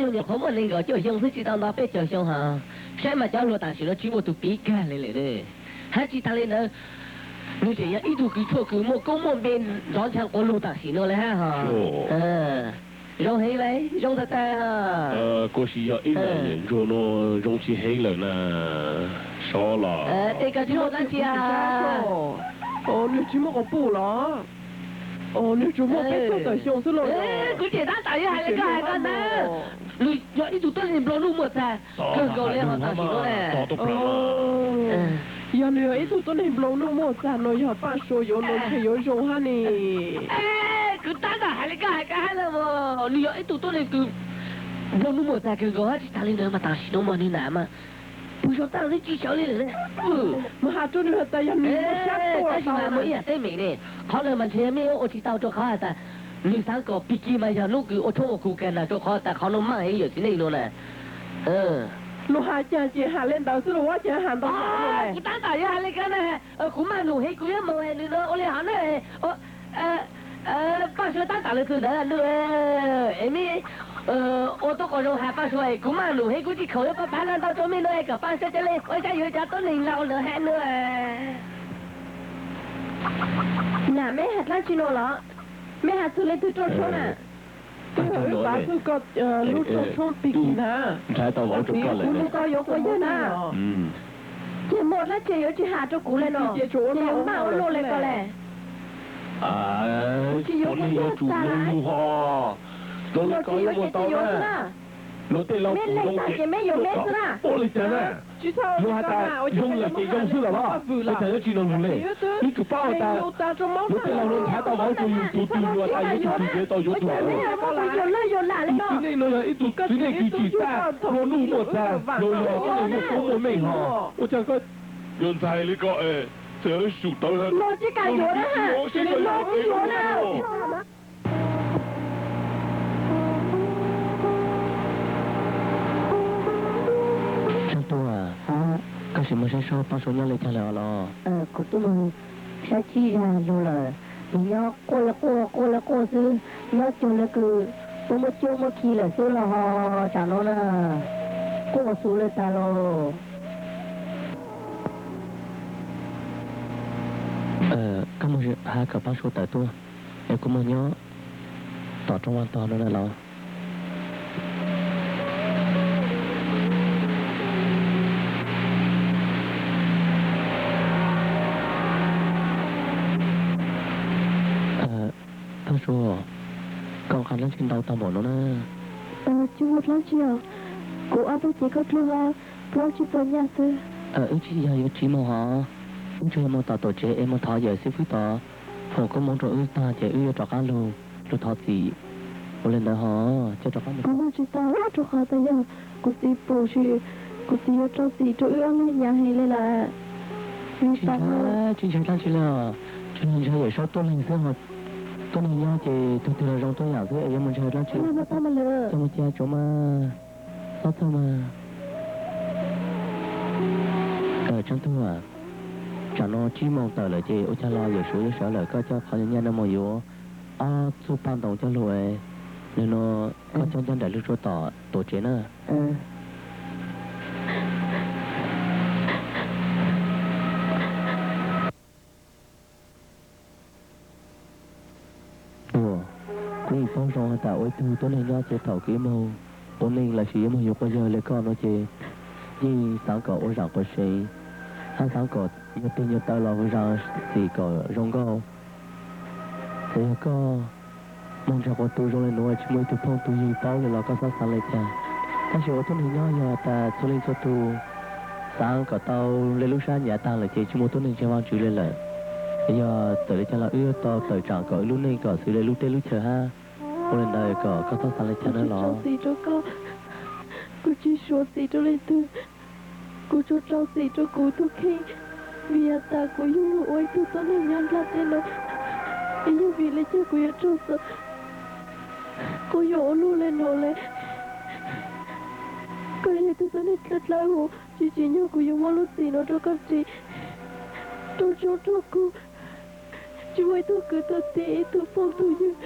Nyuam qhuav muaj nees nkaum cuaj xyoo xwb, tsis tau nto peb caug xyoo hos, saib mas cov hluas tam sim no tsis muaj tus piv kag li lawm ne. Hab tsis tas li ntawd, nws tseem yog ib tug kws tshuaj kws muaj koob muaj npe nrov ncha quas lug tam sim no li hab hos. Zoo heev lawm, zoo tag tag. Kuj sis yog ib daim ntsuag no zoo tsis heev lawm na, sov los. Tej koj tsis muaj dab tsi. Nws tsis muaj quas puj los? Nws tsuas muaj peb caug tawm xyoo xwb los? Kuv tseem tab tom yuav hais li koj hais ko ntag. Nws yog ib tug tuab neeg nplua nuj muaj txag kawg nkaus li hos tam sim no. Yog nws yog ib tug tuab neeg nplua nuj muaj txag no, yog Paj Suav yuav no ntshe yuav zoo hab ni. Kuv tab tom hais li koj hais ko hab na, nws yog ib tug tuab neeg kws nplua nuj muaj txag kawg nkaus hab, tsis tas li ntawd mas tam sim no mas nws nam mas pw zog tag nws tsis sawv li lawm. Mas has rua nws has tas yog nws muaj sab tuaj tab sis mas muaj ib yam teeb meem ne, qhov ntawd mas ntshe mej ua tsis tau rua qhov has tas nws xaav kom pig kig mas yog hnub kws ua tshoob ua kug kag na, rua qhov tas qhov nuav maj heev yawm txiv neej no na. Luag has cas ces has le ntawd xwb, luag ua cas has ntau yam. Kuv tab tom yuav has le koj na, kuv maj num heev kuv yuav moog nws no ua li hov na. Paj Suav tab tom lug txug ntawd ntuj, es mej ua tuab quas zoo has Paj Suav es kuv maj num heev kuv tsis khoom yuav pab pab no ntau rua mej no es kom Paj Suav ca le ua sab yuav cov tuab neeg laus ntawd hab nua. Nam mej has dlaab tsi no los? Mej has txug leej twg rua tshoob na? Wb pav txug koj lub rua tshoob pig kig na. Kuv lug koj yuav quas yawg na. Ces muaj dlaab tsi yuav tsis has rua kuv le no, ces yuav maj ua luaj le ko le. Tsis yuav kuv tug tag na. Los tsis yuav ces tsis yuav xwb na. Mej leeg tag ces mej yuav mej xwb na. Luag has tas zoo lawm ces zoo xwb lawm los? Ua cas yuav tsis noog lug le? Wb tsum paub has tas luag tej laug no nrhav tau vauv rua yug tug twg, luag has tas yuav tug twg ces tau yuav tug. Tus txiv neej no yog ib tug txiv neej kws tsim txaj, nplua nuj muaj txag, luag yog tuab neeg muaj koob muaj meej hos. Ua cas koj yuav ntxhais li ko es txawm sum tawv los tsis kam yuav na, los tsis yuav na. Tsab Tuam, koj sim mus saib saib Paj Suav nyob le caag lawm los? Kuv tub mus saib tsib zag lug lawm, nws nyob quaj le quaj quaj le quaj xwb, nyob cuag le kws puab muab coob muab khi lawm xwb los ho tsam no na, quaj xuv le tag los. Koj mus has kom Paj Suav tawm tuaj, es kuv mus nyob tom rooj vag tog no na los. Paj Suav, koj nqa dlaab tsi ntau tag npaum no na? Tsis muaj dlaab tsi os, kuv ob peb cev khaub dluag, plaub tsib puas nyaj xwb. Wb tsis yog yuav tsiv moog hos, wb tsuas yog moog tom tuam tsev es moog thov yawm xib fwb tod foom koob moov rua wb tag ces wb yuav rov qaab lug, lug thov txim. Ua le ntawd hos coj rov qaab. Kuv moog tsis tau rua qhov tas yog kuv txiv pum, kuv txiv yuav rau txim rua wb ob leeg hnyav heev le lawm. Tsis ntshai dlaab tsi le, tsuas yog ntshai yawm saub tuab neeg xwb hos. Tuab neeg nyob ces tug twg los zoo tuab yaam xwb es yuav mus ntshai dlaab tsi. Coj mus cia tsuav mas, xob txhawj mas. Tsab Tuam, tsam no tsib moos tawm lawm ces ua caag los yawm saub yuav sawv lawm, koj coj qhov nyaj no mus yuav ob txuj paj ntoos coj lug, nwg no koj coj ncaj nraim lug rua tom tuam tsev na. Tuam, kuv yeej paub zoo has tas ua ib tug tuab neeg nyob ces thaum kws yuav moog ua neej lossis yuav moog yuav quas yawg le koj no ces yeej xaav kom ua zaam quas seev, hab xaav kom nyuag teg nyuag taw los zam txim kom zoo nkauj. Txawm yog koj moog ntsaig quas tug zoo le nuav tsis muaj ib tug phooj tug ywg paub le los koj xob xaav le caag. Tab sis ua tuab neeg nyob yog tas txhua leej txhua tug xaav kom tau le lub sab nyav taag lawm ces tsis muaj tuab neeg ntseeg Vaajtswv le lawm. Yog txawm le caag los wb yuav tau tawm tsaam kom wb lub neej kom xws le lub teb lub chaw hab. Ua le ntawd kom koj xob xaav le caag na los. Kuv tsis suav txim rau leej twg, kuv tsuas rau txim rau kuv tug kheej, vim has tas kuv yug lug ua ib tug tuab neeg nyob nplaj teb no, es yog vim le caag kuv yuav raug txim, kuv yuav ua luaj le nuav le. Koj yog ib tug tuab neeg dlawb dlawb huv, tsis tsim nyog kuv yuav muab lub txim nuav rau koj ris, rau tsob rau kug. Tsis muaj ib tug kwv tug tij, ib tug phooj tug ywg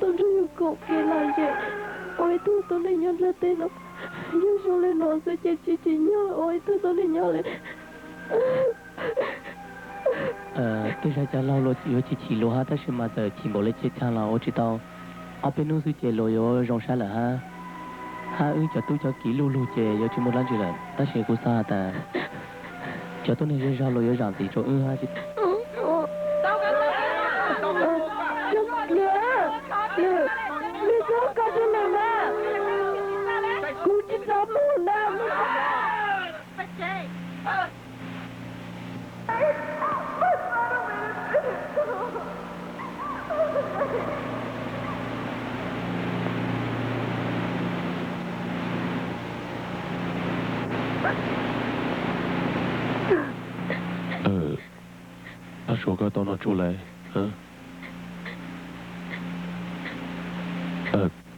tuaj nrug yug koom kev lom zem. Ua ib tug tuab neeg nyob ntiaj teb no, yog zoo li no xwb ces tsis tsim nyog ua ib tug tuab neeg nyob li. Tej zaum cas laug luag yuav chim chim luag hab, tab sis mas txawm chim npaum li cas los ua tsis tau. Ob peb hnub xwb ces luag yuav zoo sab lawm hab. Hab wb cov tub cov kiv luj lug ces yuav tsis muaj dlaab tsi lawm, tab sis kuv xaav has tas cov tuab neeg zej zog luag yuav zaam ntxiv rua wb hab. Kuv tsis tau mus na. Paj Suav, koj tau noj tshuaj lawm?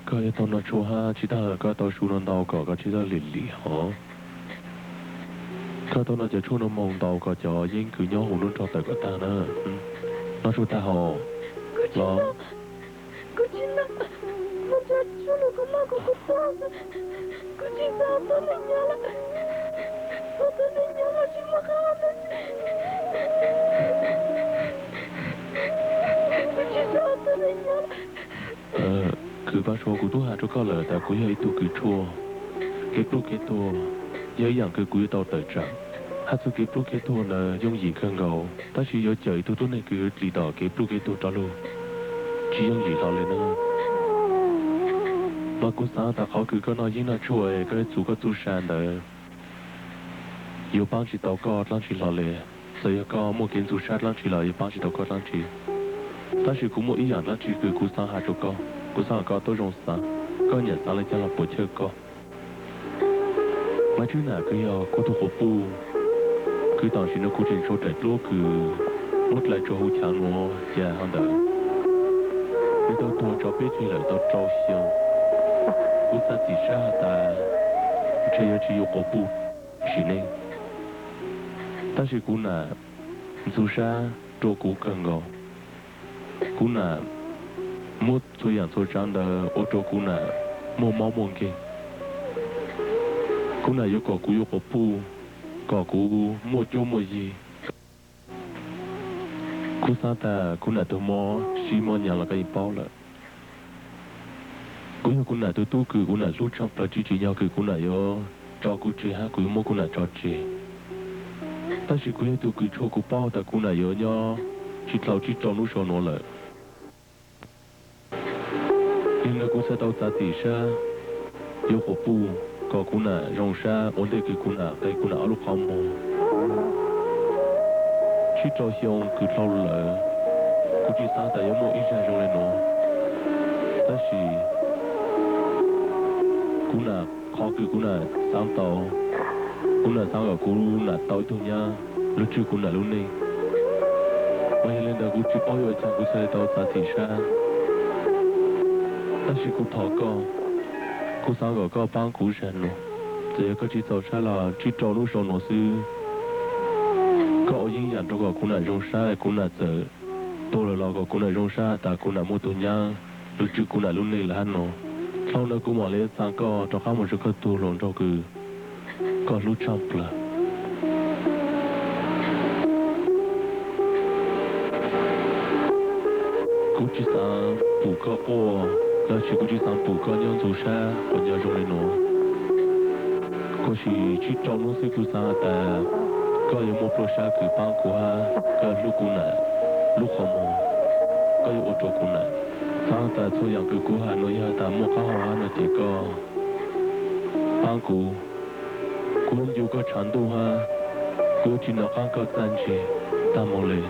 Koj yuav tau noj tshuaj hab tsis tas koj tau su noj ntau kom koj tsis txhob lim lim hov. Koj tau noj cov tshuaj noj moo ntau kom cov yeeb kws nyob huv nruab nrog tawm kom tag na. Noj tshuaj tag hov los. Kws Paj Suav, kuv tub has rua koj lawm tas kuv yog ib tug kws tshuaj. Kev pluj kev tuag yog ib yaam kws kuv yuav tau tawm tsaam, hab txuj kev pluj kev tuag ntawd yooj yim kawg nkaus, tab sis yuav cawm ib tug tuab neeg kws yuav dlim tom kev pluj kev tuag rov lug tsis yooj yim hlo li na. Mas kuv xaav tas qhov kws koj noj yeeb noj tshuaj es koj yuav txuv koj txuj sa ntawd yuav paab tsis tau koj dlaab tsi hlo li. Txawm yog koj muaj kev ntxhov sab dlaab tsi los yuav paab tsis tau koj dlaab tsi. Tab sis kuv muaj ib yaam dlaab tsi kws kuv xaav has rua koj, kuv xaav kom koj tau zoo xaav, koj nyam xaav le caag los puam chawj koj. Maiv Tswb Nam kws yog kuv tug quas puj, kws tam sim no kuv tseem tshuav daim duab kws muab dlai rua huv chaav nuav ca hov ntawd, nws tau tuag tso peb tseg lawm tau rau xyoo. Kuv txav txim sab has tas ntshe yuav tsis yuav quas puj sim neej. Tab sis kuv nam ntxhov sab rua kuv kawg nkaus. Kuv nam muab txhua yaam txhua tsaav ntawd ua rua kuv nam muaj mob muaj nkeeg. Kuv nam yuav kom kuv yuav quas puj, kom kuv muaj cuab muaj yig. Kuv xaav tas kuv nam tug mob sib mob nyav los koj yeej paub lawm. Kuv yog kuv nam tug tub kws kuv nam hlub tshaaj plawg, tsis tsim nyog kws kuv nam yuav tso kuv tseg hab kuv yuav muab kuv nam tso tseg. Tab sis kuv yog tug kws tshuaj, kuv paub tas kuv nam yuav nyob tsis dlhau tsib rau hnub sau nuav lawm. Yog li ntawd kuv txhaj tau txav txim sab yuav quas puj kom kuv nam zoo sab ua ntej kws kuv nam qe kuv nam ob lub qhov muag. Tsib rau xyoo kws dlhau lawm, kuv tsis xaav tas yuav muaj ib zag zoo le nuav. Tab sis kuv nam, qhov kws kuv nam xaav tau, kuv nam xaav kom kuv nam tau ib tug nyab lug tswj kuv nam lub neej. Mas yog li ntawd kuv tsis paub yuav ua caag kuv txhaj le tau txav txim sab. Tab sis kuv thov koj, kuv xaav kom koj paab kuv zag nuav. Txawm yog koj tsis txaus sab los tsib rau hnub sau nuav xwb, koj ua yeeb yam rau kom kuv nam zoo sab, kuv nam txawm tuag lawm los kom kuv nam zoo sab tas kuv nam muaj tug nyab lug tswj kuv nam lub neej lawm hab nuav. Dlhau ntawd kuv mam li xaa koj rov qab moog rua koj tug hluas nraug kws koj hlub tshaaj plawg. Kuv tsis xaav pum koj quaj, los sis kuv tsis xaav pum koj nyob ntxhov sab quas nyob zoo le nuav. Kuv sim tsib rau hnub xwb kuv xaav tas koj yuav muaj pluaj sab kws paab kuv hab koj hlub kuv nam lub qhov muag, koj yuav ua rua kuv nam. Xaav tas txhua yaam kws kuv has nuav yog tas muaj qaab hau hab nuav ces koj paab kuv. Kuv yuav ncu koj tshav ntuj hab kuv yuav tsis nov qaab koj txaj ntsig taag moog le.